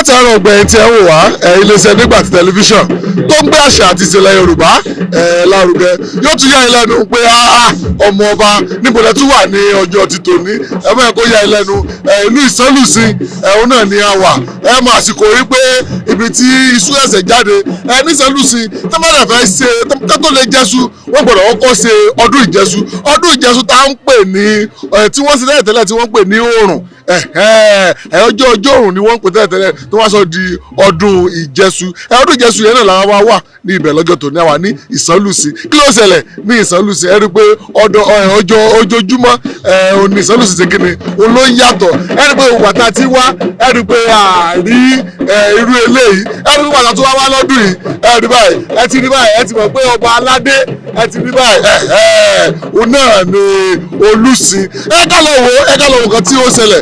Látàárọ̀ ọgbẹ̀yìn tí ẹ wò wá, iléeṣẹ́ Nígbàtí Tẹlifíṣàn tó ń gbé àṣà àti ìṣẹ̀lẹ̀ Yorùbá lárugẹ yóò tún yà yín lẹ́nu pé ọmọ ọba níbo lẹ tún wà ní ọjọ́ ti tòní. Ẹ mọ̀ ẹ kó yà yín lẹ́nu, ìlú Ìsánlùsìn òun náà ni a wà. Ẹ mọ̀ àsìkò rí pé ibi tí iṣu ẹ̀sẹ̀ jáde ní Ìsánlùsìn tó má dẹ̀ fẹ́ ṣe tó lè jẹ́sú, wọ́n gbọ́dọ̀ kọ́kọ́ ṣe ọdún ìjẹ́sú. Ọdún ìjẹ́sú tá à ń pè ní tí wọ́n ṣe tẹ́lẹ̀ tẹ́lẹ̀ tí wọ́n ń pè ní oòrùn, ọjọ́ ọjọ́ òrùn ni wọ́n ń pè tẹ́lẹ̀ tẹ́lẹ̀ tó wá sọ di ọdún ìjẹ́sú. Ọdún ìjẹ́sú yẹn náà làwọn wá wà ní ibẹ̀ lọ́jọ́ tòní. Àwa ní Ìsánlùsìn. Kí ló ṣẹlẹ̀ ní Ìsánlùsìn? Ẹ rí i pé ọdọ ọjọ́ ojoojúmọ́ òní Ìsánlùsìn ṣe kíni òun ló ń yàtọ̀. Ẹ rí i pé wàtá tí wá, ẹ rí i pé àárí irú eléyìí. Ẹ rí i pé wàtá tó wá wá lọ́dún yìí, ẹ rí báyìí, ẹ ti rí báyìí, ẹ ti mọ̀ pé ọba aládé ẹ ti rí báyìí, òun náà ni Olùsìn. Ẹ ká lọ wò, ẹ ká lọ wò nǹkan tí ó ṣẹlẹ̀.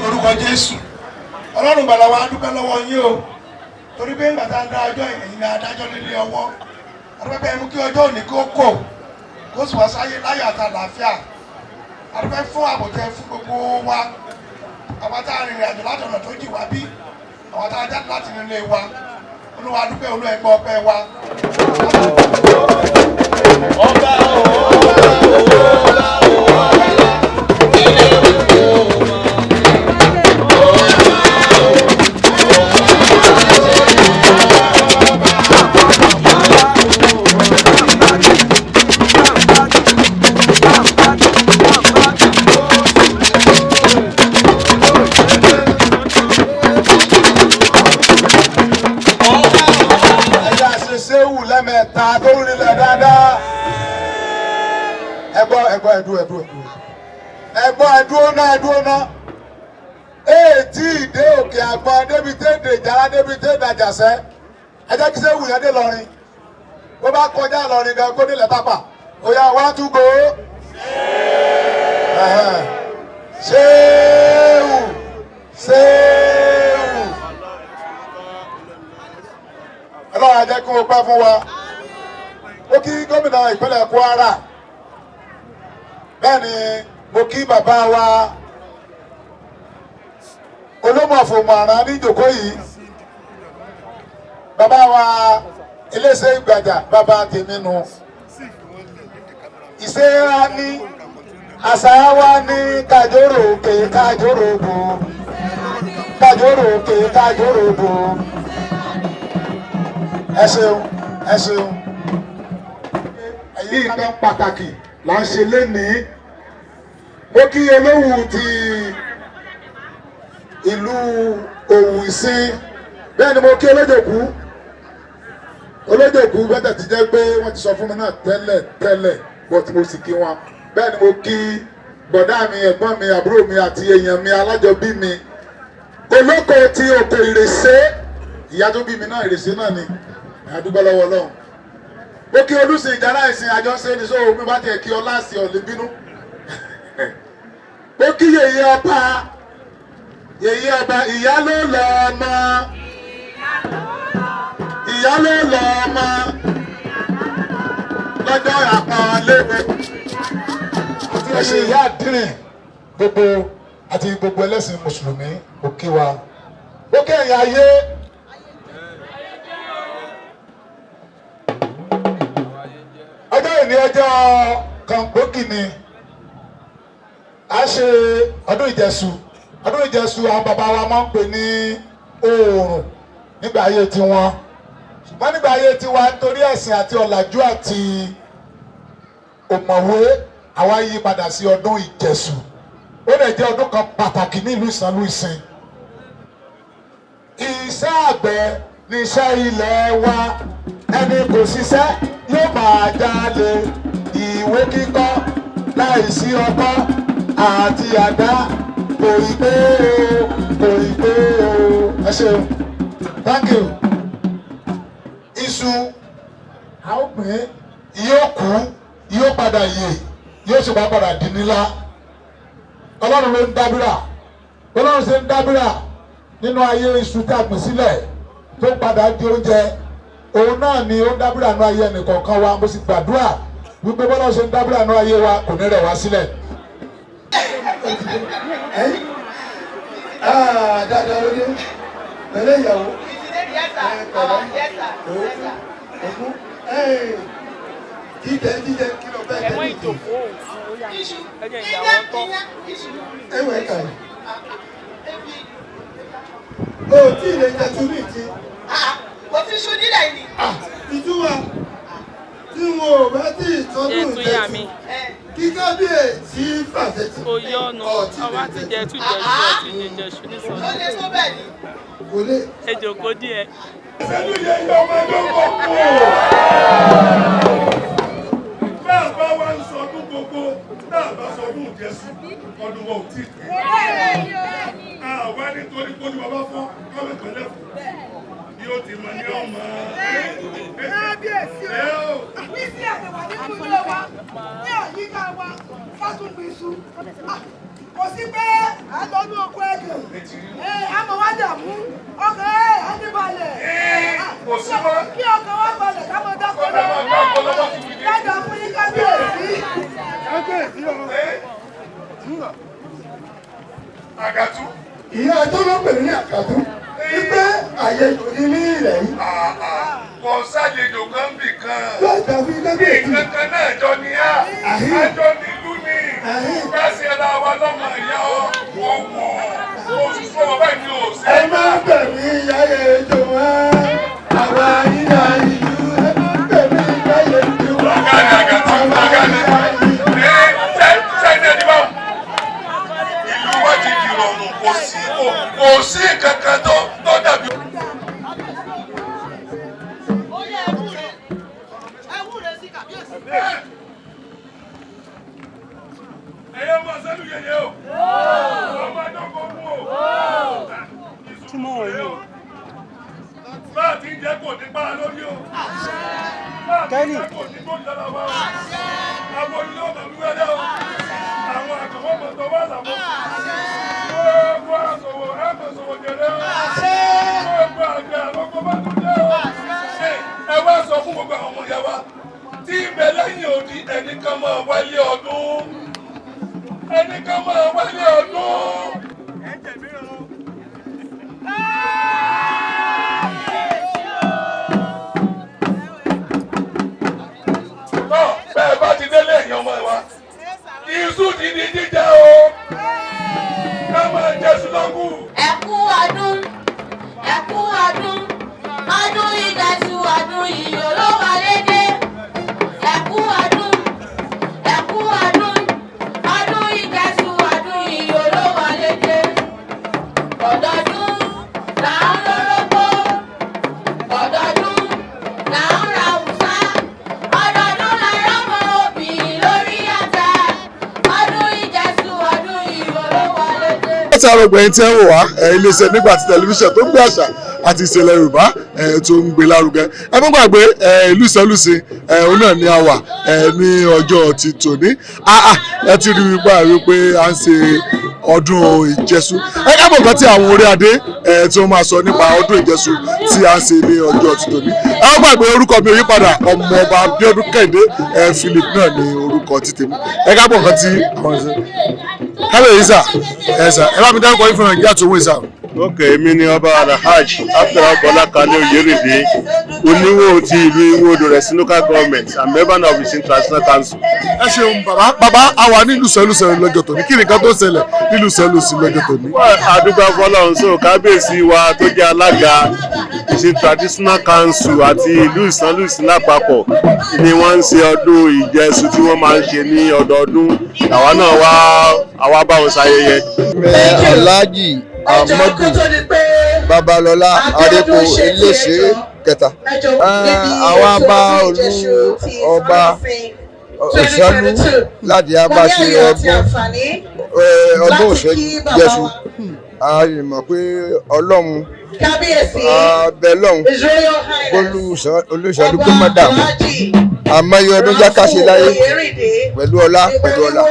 Orúkọ Jésù, Ọlọ́run bàlá wa, dúpẹ́ lọ́wọ́ yín o, torí pé ńgbà tá a dá ọjọ́ ẹ̀yìn ní adájọ́ nílé ọwọ́ adúpẹ́ pé mú kí ọjọ́ òní kó kò kó sì wá sáyé láyọ̀ àti àlàáfíà. Adúpẹ́ fún àbòtẹ́ fún gbogbo wa, àwọn tá a rìnrìn àjò láti ọ̀nà tó jì wá bí àwọn tá a jáde láti nílé wa. Olúwa, dúpẹ́. Olú ẹgbẹ́ ọpẹ́ wa. Ọba o, ọba o, ọba o, ilé o. Ẹ̀yà ṣe séwù lẹ́mẹ̀ẹ́ta tó ń rinlẹ̀ dáadáa. Ẹgbọ́, ẹgbọ́, ẹdú, ẹdú, ẹdú, ẹgbọ́, ẹdúró náà, ẹdúró náà. Èètì ìdé òkè àgbọn débi tẹ́ dèjàrá débi tẹ́ dàjàsẹ́. Ẹ jẹ́ kí séwù yẹn dé lọrin. Bó bá kọjá lọrin gan kó délẹ̀ tápà. Oya, one, two, go. Séwù, séwù. Ọlọ́run á jẹ́ kí wọ́n pẹ́ fún wa. Ó kí gómìnà ìpínlẹ̀ Kwara, bẹ́ẹ̀ ni mo kí bàbá wa olómọ̀fòmọ̀ràn níjòkó yìí, bàbá wa iléeṣẹ́ ìgbàjà, bàbá tèmi nù. Ìṣera ní àṣà wa ní kájóró òkè, kájóró bò, kájóró òkè, kájóró bò. Ẹ ṣeun, ẹ ṣeun. Nǹkan pàtàkì. Là ń ṣe lénìí. Mo kí Olówù ti ìlú Òwù Ìsìn, bẹ́ẹ̀ ni mo kí Olójòkú. Olójòkú bẹ́ẹ̀ ti jẹ́ pé wọ́n ti sọ fún mi náà tẹ́lẹ̀ tẹ́lẹ̀, but mo sì kí wọn. Bẹ́ẹ̀ ni mo kí bọ̀dá mi, ẹ̀gbọ́n mi, àbúrò mi àti èèyàn mi, alájọbí mi, Olóko ti oko Ìrèsé. Ìyá tó bí mi náà, Ìrèsé náà ni. Àdúgbò lọ́wọ́ Ọlọ́run. Mo kí Olùsìn Ìjàrá Ìsìn, àjọṣe ní sóò mi bá tiẹ̀ kí ọlá sí ọ̀lẹ́ bínú. Mo kí yèyé ọba, yèyé ọba. Ìyá ló lọ ọmọ, ìyá ló lọ ọmọ lọ́jọ́ àpọ́nlé. Àti ẹ̀ṣẹ̀ ìyá àdínrìn gbogbo àti gbogbo ẹlẹ́sìn mùsùlùmí, ó kí wa, ó kẹ́yìn ayé. Ọjọ́ ìní, ọjọ́ kan gbòógì ni a ṣe ọdún Ìjẹ̀ṣu. Ọdún Ìjẹ̀ṣu, àwọn bàbá wa máa ń pè ní oòrùn nígbà ayé tiwọn, ṣùgbọ́n nígbà ayé tiwa, nítorí ẹ̀sìn àti ọ̀làjú àti òmọ̀wé, àwa yí padà sí ọdún Ìjẹ̀ṣu. Ó dẹ̀ jẹ́ ọdún kan pàtàkì nílùú Ìsànlú Ìsìn. Iṣẹ́ àgbẹ̀ ní iṣẹ́ ilẹ̀ wa. Ẹni kò ṣiṣẹ́ yóò máa jalè. Ìwé kíkọ́ láìsí ọkọ́ àti àdá kò ì pé o, kò ì pé o. Ẹ ṣeun, thank you. Iṣu a ó pín, yóò kú, yóò padà yè, yóò sì bá padà di nílá. Ọlọ́run ló ń dábìrà. Ọlọ́run ṣe ń dábìrà nínú ayé iṣu tí a gbìn sílẹ̀ tó ń padà di oúnjẹ, òun náà ni ó ń dábìrà nínú ayé ẹnìkọ̀ọ̀kan wa. Mo sì gbàdúrà wípé bọ́lá ṣe ń dábìrà nínú ayé wa, kò ní rẹ̀ wá sílẹ̀. Ẹ̀yin dáadáa ló dé pẹ̀lẹ́ ìyàwó. Pẹ̀lẹ́ ògún jíjẹ jíjẹ, kí ló fẹ́ jẹ ní ìdí ẹwẹ́ kà yìí? O tí ì lè jẹ tún ní ìdí. Kò sí iṣu nílẹ̀ ni. Ìtumọ̀ tí wọn ò bá tí ì tọ́jú ìjẹsùn kí kábíyèsí fàṣẹ tì. Oyè ọ̀nà ọba ti jẹ tún jẹ ṣu ọtí jẹ jẹ ṣu ní Ó lè tó bẹ́ẹ̀ ni. Kò lè. Ẹ jòkó díẹ̀. Sẹ́nu yẹ yọ ọmọ ẹgbẹ́ kọ̀ kú. Bá a bá wa ń sọdún gbogbo, tá a bá sọdún Jésù, ọdún wa ò tí ì pé. Àwa nítorí pé olúwa bá fọ́ kọ́mí pẹ̀lẹ́ fún. Bí ó ti mọ ní ọmọ. Kábíyèsí o, wíṣí àtẹwà nínú ilé wa ní àyíká wa fátúngbìsù. Kò sí pé à ń lọ ní oko ẹ̀gàn, àmọ́ wá dààmú ọkàn ẹ̀ á ní balẹ̀. Kò sí mọ́. Kí ọkàn wa balẹ̀, ká máa dáko Ká máa dáko lọ́wọ́ ti fi dé. Dáadáa fún yín, kábíyèsí. Kábíyèsí o. Àgàtú. Ìyá tó ló pè ní àkàtú wípé àyejò ní ní ilẹ̀ yìí. Kò sálejò kan bì kan. Yóò dà fún kábíyèsí. Nǹkan kan náà jọ ni á. Àjọ nílùú ni. Káṣí ẹ̀rọ wa lọ́mọ ìyá ọ. Wọ̀ wọ̀. Oṣù sọ̀rọ̀ báyìí ni ò sí. Ẹ má bẹ̀mí àyejò wá, àwa yíyá ìlú. Ẹ má bẹ̀mí àyejò wá. Ọ̀gá ni Àgàtú, ọ̀gá ni. Ẹ ṣe ṣe ní ẹni báwọn. Ìlú wa ti di rọrùn, kò sí kankan tó dàbí. Ó yẹ ewúre. Ewúre sí kàbíyèsí. Ẹyẹ ọmọ sẹ́nu yẹyẹ o. Ọmọ adókòó mú o. Túmọ̀ yìí o. Bá a ti ń jẹ́ kò ní pa á lórí o. Bá a ti ń jẹ́ kò ní kó lára wa o. Àwọn onílé ọmọ wíwẹ́rẹ́ o. Àwọn àkànwọ́ mọ̀tọ́ wà láwọn. Gbogbo àṣòwò ẹ̀mọ̀ṣòwò jẹrẹ o. Gbogbo àgbẹ̀ àlọ́kọ́ bá tún jẹ́ o. Ṣé ẹ wá sọ fún gbogbo àwọn ọmọ ìyá wa tí ibẹ̀ lẹ́yìn odi, ẹnìkan máa wálé ọdún, ẹnìkan máa wálé ọdún. Tọ́ bẹ́ẹ̀ bá ti délé, èèyàn ọmọ wa, iṣu ti di jíjẹ o, ká máa jẹ sùlọ́kù. Ẹ kú ọdún, ẹ kú ọdún, ọdún Ìjẹ̀ṣu, ọdún ìyó ló wọlé dé. Ẹ kú ọdún, ẹ kú Ọdọọdún là ń lórógbó, ọdọọdún là ń ra òòṣà, ọdọọdún là ń rọ́mọ obì lórí àtẹ, ọdún Ìjẹṣu, ọdún Ìwó ló wọlé dé. Láti àrògbé ẹni tí ẹ ń wò wá, iléeṣẹ́ Nígbàtí Tẹlifíṣàn tó ń gbé àṣà àti ìṣẹ̀lẹ̀ Yorùbá tó ń gbé lárugẹ. Ẹ má gbàgbé, ìlú Ìsẹ́lùsìn, òun náà ni a wà ní ọjọ́ ti tòní. Ẹ ti rí wípé wípé à ń ṣe ọdún Ìjẹṣu. Ẹ káàbọ̀ nǹkan tí àwọn orí adé tí wọ́n máa sọ nípa ọdún Ìjẹṣu tí a ń ṣe ní ọjọ́ ti tòní. Ẹ má gbàgbé, orúkọ mi ò yí padà, Ọmọọba Abíọ́dún Kẹ́hìndé Philip náà ni orúkọ ti tèmi. Ẹ káàbọ̀ nǹkan tí àwọn ṣe. Kábíyèsí sà, ẹ sà, ẹ bá mi dárúkọ yín fún Nàìjíríà tó wé sà. Ok, èmi ni ọba Alhaj Abdulrahman Bọ́lákalẹ́ Oyèrèdè, Oníwó ti ìlú Iwó Odò rẹ̀ sí local government and member of the International Council. Ẹ ṣeun bàbá. Bàbá, a wà nílùú Sẹ́lúsẹ́ lọ́jọ́ tòní. Kí nìkan tó ṣẹlẹ̀ nílùú Sẹ́lúsẹ́ lọ́jọ́ tòní? Àdúgbò fọlọ́run sọ kábíyèsí wa tó jẹ́ alága ìṣe traditional council àti ìlú Ìsánlùsí lápapọ̀ ni wọ́n ń ṣe ọdún Ìjẹṣu tí wọ́n máa ń ṣe ní ọdọọdún. Àwa náà wá, àwa bá wọn ṣayẹyẹ. Alhaji Ahmadu Babalọlá Adépo Eléṣe kẹta. Àwa bá olú ọba Òṣèlú láti á bá ṣe ọdún Ìjẹṣu. A lè mọ̀ pé Ọlọ́run abẹ lọ́hùn olùṣàlù kó má dààmú, àmọ́ iye ọdún jákàṣe láyé pẹ̀lú ọlá, pẹ̀lú ọlá.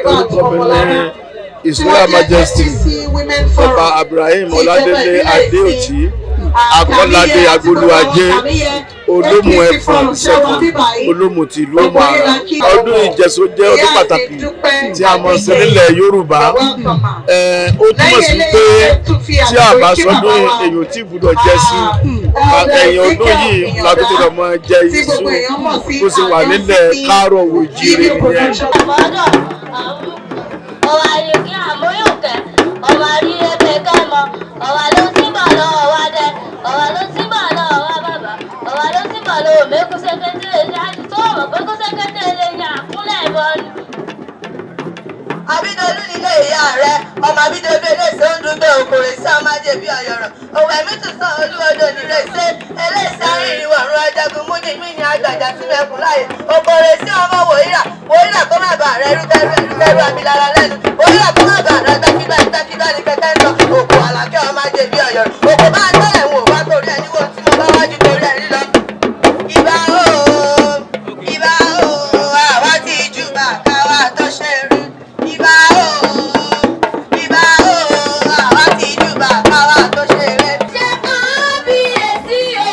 Orúkọ mi ní His Royal Majesty Ọba Abraham Ọládélé Adéòtí Akọ́ládé Agbolúajé, Olómù Ẹ̀fọ̀n Second, Olómù ti ìlú Òmù-Àrán. Ọdún Ìjẹṣu jẹ́ ọdún pàtàkì tí a mọ̀ sí nílẹ̀ Yorùbá. Ó túmọ̀ sí pé tí a bá sọdún, èèyàn tí gbọ́dọ̀ jẹ sí ẹ̀yìn ọdún yìí la tó gbọ́dọ̀ máa jẹ iṣu. Bó ṣe wà nílẹ̀ káàárọ̀ oòjíire nìyẹn. Ọwà yìí àmúyùnkẹ́, ọwà rí ẹgbẹ́ kẹ́mọ, ọwà ló ti bọ̀ lọ́wọ́ wa dẹ, ọwà ló ti bọ̀ lọ́wọ́ wa bàbá, ọwà ló ti bọ̀ lọ́wọ́ mẹ́kú sẹ́kẹ́tì lè ní àti tó ọ̀mọ̀ pé kó sẹ́kẹ́tì lè ní àkúnlẹ̀ ìbọn ni. Abídolú nílé ìyá rẹ, ọmọ Abídolú eléṣe ń dúgbẹ òkòrè sí ọmọdé bíi ọyọrọ òwò ẹmí tún sàn olúwọdọ nílé ṣe eléṣe arìnrìn ọrùn ajagun múni mí ní àgbàjà tí mẹkùn láàyè òkòrè sí ọmọ wòyíra wòyíra kó má bàa rẹ rúkẹrú rúkẹrú àbílára lẹ́nu wòyíra kó má bàa rẹ gbàkígbà gbàkígbà ní kẹkẹ ń lọ òkò àlàkẹ ọmọdé bíi ọyọrọ òkò bá ń tẹ̀lé wọn ò wá torí ẹni wo tí mo bá wájú torí ẹni lọ. Ìbà ooo, ìbà ooo, àwa ti júbà káwa tó ṣe rí. Ìbà ooo, ìbà ooo, àwa ti júbà káwa tó ṣe rí. Ṣé kábíyèsí o,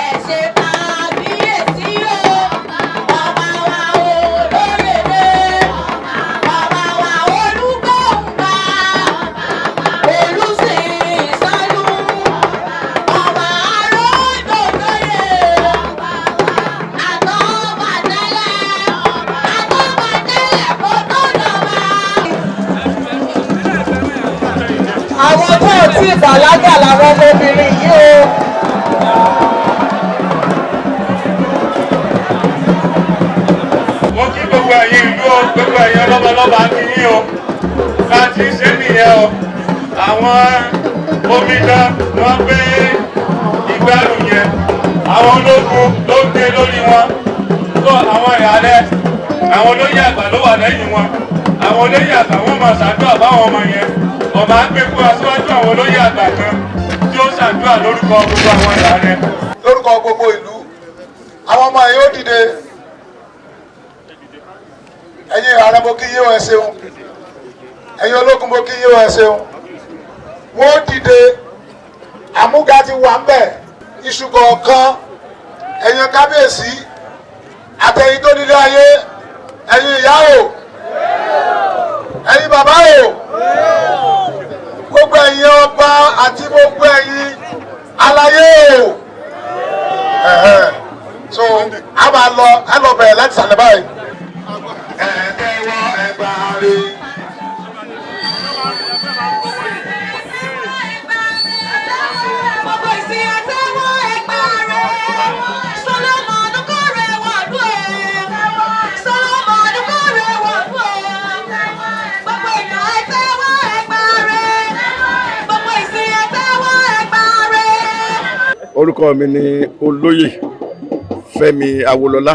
ẹ ṣé kábíyèsí o, ọba wa olórèrè, ọba wa olúgbòǹgbà, olùsìn ìsọlù, ọba aródòdóyè, àtọ́bàtẹ́lẹ̀, àtọ́bàtẹ́lẹ̀ kó tó dọ̀ba. Àwọn tó ò tí ì bàlágà làwọn ọmọbìnrin yìí o. Mo kí gbogbo ẹ̀yin ìlú o, gbogbo ẹ̀yin ọlọ́balọ́ba kí yín o. Láti ṣe nìyẹn o, àwọn omidan wọ́n gbé ìgbárùn yẹn, àwọn ológun ló gbé lórí wọn tó àwọn ìhàlẹ̀, àwọn olóyè àgbà ló wà lẹ́yìn wọn. Àwọn olóyè àgbà wọn máa ṣàdúrà báwọn ọmọ yẹn. Ọba á gbé fún aṣíwájú àwọn olóyè àgbà kan tí ó ṣàdúrà lórúkọ gbogbo àwọn ìhàlẹ̀. Lórúkọ gbogbo ìlú, àwọn ọmọ yìí ó dìde. Ẹ̀yin ààrẹ, mo kí yín o, ẹ ṣeun. Ẹ̀yin ológun, mo kí yín o, ẹ ṣeun. Wọ́n dìde, àmúga ti wà ń bẹ̀, iṣu kọ̀ọ̀kan. Ẹ̀yin kábíyèsí àtẹ̀yin tó nílé ayé, ẹ̀yin ìyá o, ẹ̀yin bàbá o, gbogbo ẹ̀yin ọba àti gbogbo ẹ̀yin aláyé o. Ẹ̀hẹ́n. So a máa lọ, a lọ bẹ̀rẹ̀ láti sàlẹ̀ báyìí. Ẹ̀ẹ́dẹ́wọ́ ẹgbàá rí. Gbogbo ìsìn àtẹwọ́ ẹgbà rẹ̀. Solomon kórè wọ̀lú ẹ̀. Solomon kórè wọ̀lú ẹ̀. Gbogbo ìyàn àtẹwọ́ ẹgbà rẹ̀. Orúkọ mi ni Olóyè Fẹ́mi Awólọ́lá,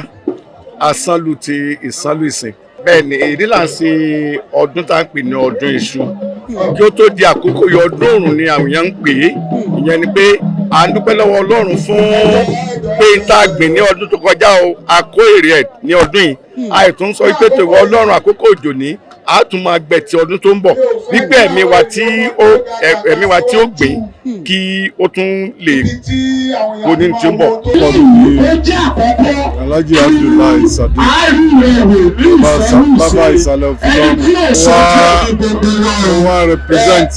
Asánlù ti Ìsánlù Ìsìn. Bẹ́ẹ̀ ni, èyí là ń ṣe ọdún tá à ń pè ní ọdún iṣu. Kí ó tó di àkókò yìí, ọdún òrùn ni àwọn èèyàn ń pè é. Ìyẹn ni pé à ń dúpẹ́ lọ́wọ́ Ọlọ́run fún pé n tá a gbìn ní ọdún tó kọjá o, a kó èrè ẹ̀ ní ọdún yìí. Àìtún sọ wípé tòwọ́ Ọlọ́run, àkókò òjò ní a tún máa gbẹ ti ọdún tó ń bọ̀, wípé ẹ̀mí wa tí ó gbìn kí ó tún lè kó ní tí ó ń bọ̀. Alhaji Abdullahi Sadiq, Bàbá Ìsàlẹ̀ Òfìlọ́run, wá represent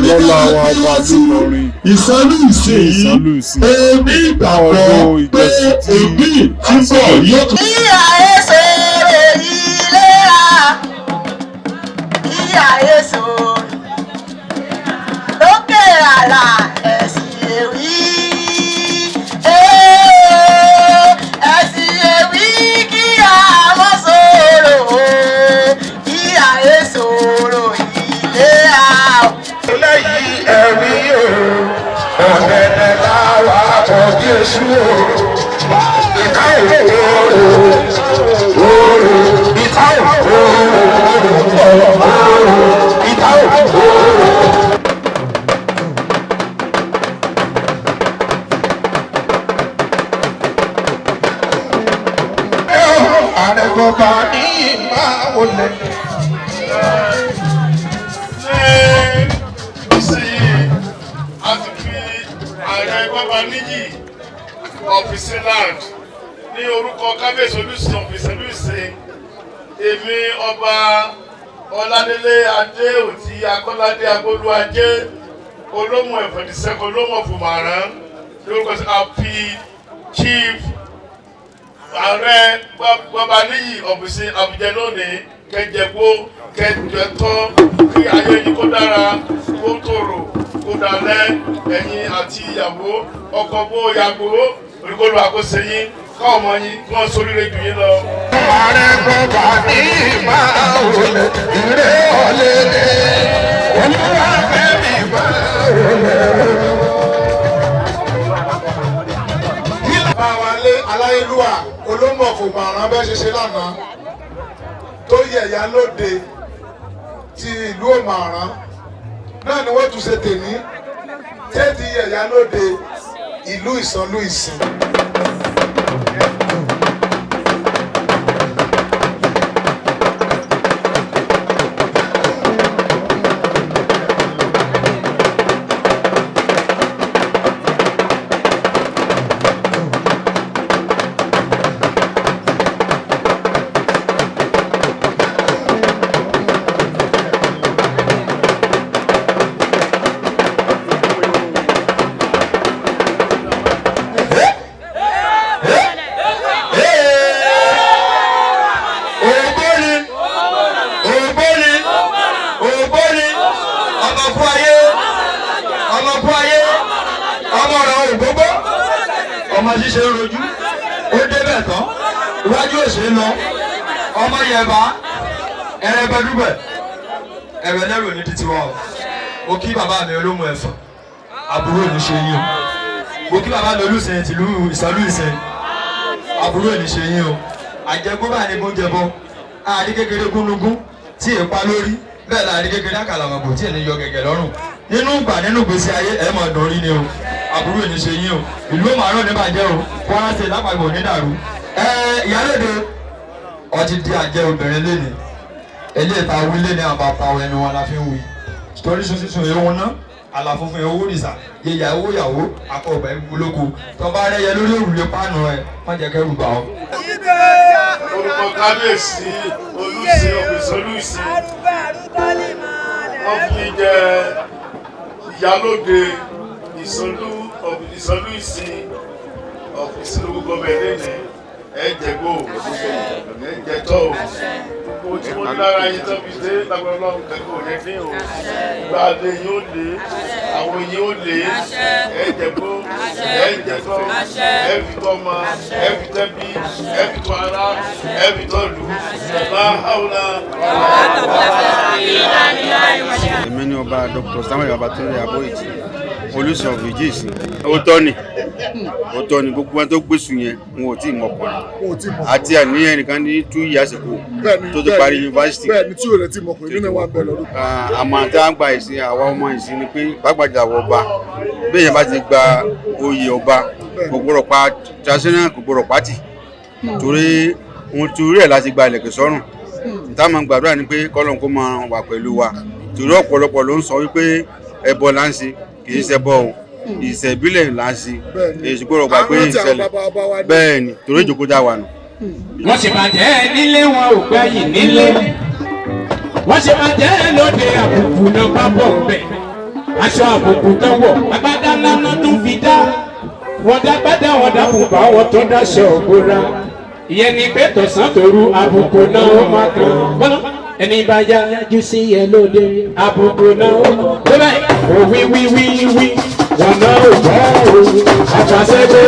lọ́la wa ọba Ìlọrin Ìsánlù Ìsìn ní Ìsánlù Ìsìn èmi ìgbàgbọ́ ọdún pé ìjọsìn tí èmi tí ń bọ̀ yóò tún. Ìyá èso ilé a, ìyá èso lókè àlà ẹ̀sìn èwì, ẹ̀sìn èwì kí a mọ̀ sọ̀rọ̀, ìyá èso ilé a. Eléyìí ẹ̀rí o, ọ̀gẹ̀dẹ̀ láwa kò bí èṣù o, ìka òwò òòrò, ìta òwò òòrò, ìta òwò. Àrẹ̀gbọ̀gbà ní ìmáa wọlé. Nísìnyí, a ti fi ààrẹ Gbọ́baníyì of Isinland ní orúkọ Kábíyèsí Olùsìn of Ìsìnlúìsìn, èmi Ọba Ọládélé Adéòtí Akọ́ládé Agbólúajé, Olómù Ẹ̀fọ̀dìsẹ́kọ̀, Olómù Ọ̀fùmàrán, lórúkọ sí a fi Chief Ààrẹ Gbọ́baníyì of Ìsìn Àbújá lónìí. Kẹjẹgbó kẹjẹtọ, kí ayé yín kó dára, kó tòrò, kó dalẹ̀. Ẹ̀yin àti ìyàwó, ọkọ bó yàgò olùkọ́lù àkóso yín, káwọn ọmọ yín kí wọ́n ṣoríire jù yín lọ. Àrẹ̀gbọ̀gbà ní ìmáa wọlé, ìrè ọ̀lẹ́lẹ̀, olúwa fẹ́mi máa wọlé. Bá wa lé aláyélúwà Olómọ̀fòmọ̀ràn bẹ́ẹ̀ ṣe ṣe lánàá tó yẹ̀yà lóde ti ìlú Òmàrán náà ni wọ́n tún ṣe tèní tẹ́ẹ̀tì yẹ̀yà lóde ìlú Ìsànlú Ìsìn. Ògbóni, ògbóni, ògbóni, ọmọ kú ayé, ọmọ kú ayé, ọmọ ọ̀rọ̀ ògbógbó, ọmọ ṣíṣe ń rojú, ó débẹ̀ tán, iwájú òṣè lọ, ọmọ yẹ̀bá, ẹrẹbẹdúbẹ̀, ẹrẹlẹ́rù ní títí wa o. Mo kí bàbá mi Olómù Ẹ̀fọ̀n, àbúrò ní ṣe yín o. Mo kí bàbá mi Olùsìn tìlú Ìsàlú Ìsìn, àbúrò ní ṣe yín o. Àjẹgbó bá ní gúnjẹbọ, àrí kékeré gúnugún tí èèpa lórí, bẹ́ẹ̀ la àrí kékeré àkàlàmọ̀gbò tí ènìyàn yọ gẹ̀gẹ̀ lọ́rùn. Nínú ìgbà nínú ìgbésí ayé ẹ̀ mọ̀ dùn ni o. Àbúrò ní ṣe yín o. Ìlú Òmàrán ní bàjẹ́ o. Kwara State lápapọ̀ ní dàrú. Ẹ ìyálòde, ọtí di àjẹ obìnrin léni. Eléyìí ta wí léni, àwọn bàbá ẹnu wọn la fi ń wí. Torí sísun ewu ná, àlàfo fún ewu rìsà, yíyà owó yàwó, akọ ọ̀bẹ ìwúlóko. Tọ́ba rẹ̀ yẹ lórí òrùlé páànù ẹ̀, má jẹ́ kẹ́rù bà ọ́. Orúkọ Kábíyèsí Olùsìn of Ìsànlú Ìsìn, wọ́n fi jẹ ìyálóde Ìsànlú of Ìsànlú Ìsìn of Ìsìn local government lẹ́nìí. Ẹ jẹ̀gbó, ẹ jẹ̀tọ́ o. Gbogbo tí wọ́n ní lára yín tó fi dé lágbára Ọlọ́run, kẹ́kọ̀ọ́ yẹn fi hàn. Gbàdé yín ó lé, àwọn yín ó lé, ẹ jẹ̀gbó, ẹ jẹ̀tọ́, ẹ fi tọ́ ọmọ, ẹ fi tẹ́bí, ẹ fi tọ́ ara, ẹ fi tọ́ ìlú. Bá haúlá. Èmi ni Ọba Dr. Samuel Babatunde Aboyiti. Olùsàn fìjì sí. Ó tọ́ ni, ó tọ́ ni. Gbogbo wọn tó gbèsù yẹn, wọn ò tí ì mọkùnrin. Wọn ò tí ì mọkùnrin. Àti àníyàn nìkan ní 2 years ago tó ti parí yunifásitì. Bẹ́ẹ̀ni, tí ò rẹ tí mọkùnrin nínú wa ń bẹ lọ́dún. Àmọ́ tá a ń gba ìsìn àwa ọmọ ìsìn ni pé pàápàá àwọn ọba, bẹ́ẹ̀ yẹn bá ti gba oyè ọba, kò gbọ́dọ̀ pa traditional, kò gbọ́dọ̀ pátì, torí ohun torí ẹ̀ láti gba ìlẹ̀kẹ̀ sọ́rùn. Tá a máa gbàdúrà ni pé kọ́lọ́n kó máa wà pẹ̀lú wa, torí ọ̀pọ̀lọpọ̀ ló ń sọ wípé ẹbọ là ń ṣe. Kì í ṣẹbọ o, ìṣẹ̀bílẹ̀ là ń ṣe. Èyí gbọ́dọ̀ gbà pé Àwọn tí àwọn ìṣẹ̀lẹ̀ bàbá bá wa ní. Bẹ́ẹ̀ ni, torí ìjókòó dá wa nù. Wọ́n ṣe bàjẹ́ nílé, wọn ò gbẹ̀yìn nílé. Wọ́n ṣe bàjẹ́ lóde, àbùkù náà bá bọ̀ bẹ̀. Aṣọ àbùkù tán wọ̀, agbádá lánàá tún fi dá. Wọ́n dágbádá, wọ́n dábùbà, wọ́n tó dáṣọ ògbóra. Ìyẹn ni pé tọ̀sán tòru, àbùkù náà ó máa kàn. Bọ́lá ẹni bá yá jù sí ẹ lóde, àbùkù náà ó tó báyìí. Òwí wí wí wí, wọn náà ò gbọ́ o, àfàṣẹ́gbé.